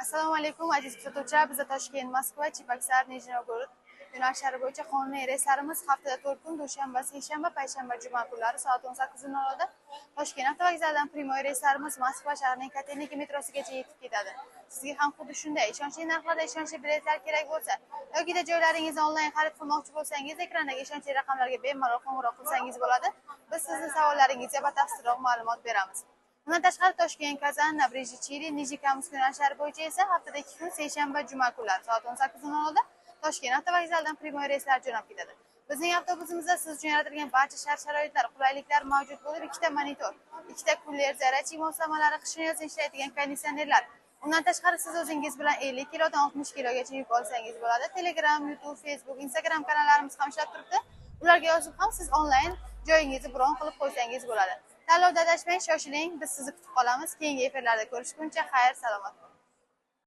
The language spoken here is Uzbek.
Assalomu alaykum, aziz kuzatuvchilar. Bizda Toshkent, Moskva, Cheboksar, Nijniy Novgorod yo'nalishlari bo'yicha qonuniy reyslarimiz haftada 4 kun, dushanba, seshanba, payshanba, juma kunlari soat 18:00 da Toshkent avtovokzalidan прямой reyslarimiz Moskva shahrining Kotelniki metrosigacha yetib ketadi. Sizga ham xuddi shunday ishonchli narxlarda ishonchli biletlar kerak bo'lsa yokida joylaringizni onlayn xarid qilmoqchi bo'lsangiz, ekrandagi ishonchli raqamlarga bemalol qo'ng'iroq qilsangiz bo'ladi. Biz sizni savollaringizga batafsilroq ma'lumot beramiz. Bundan tashqari Toshkent, Kazan, Nabrijniy Chili, Nijnekamsk yo'nalishlari bo'yicha esa haftada 2 kun, seshanba, juma kunlari soat 18:00 da Toshkent avtovokzalidan прямой reyslar jo'nab ketadi. Bizning avtobusimizda siz uchun yaratilgan barcha shart-sharoitlar, qulayliklar mavjud bo'lib, ikkita monitor, ikkita kuler, зарядчик moslamalari, qishin yozin ishlaydigan konditsionerlar. Undan tashqari siz o'zingiz bilan 50 kilodan 60 kilogacha yuk olsangiz bo'ladi. Telegram, YouTube, Facebook, Instagram kanallarimiz ham ishlab turibdi. Ularga yozib ham siz onlayn joyingizni bron qilib qo'ysangiz bo'ladi. Tanlovda adashmang, shoshiling, biz sizni kutib qolamiz. Keyingi efirlarda ko'rishguncha xayr, salomat.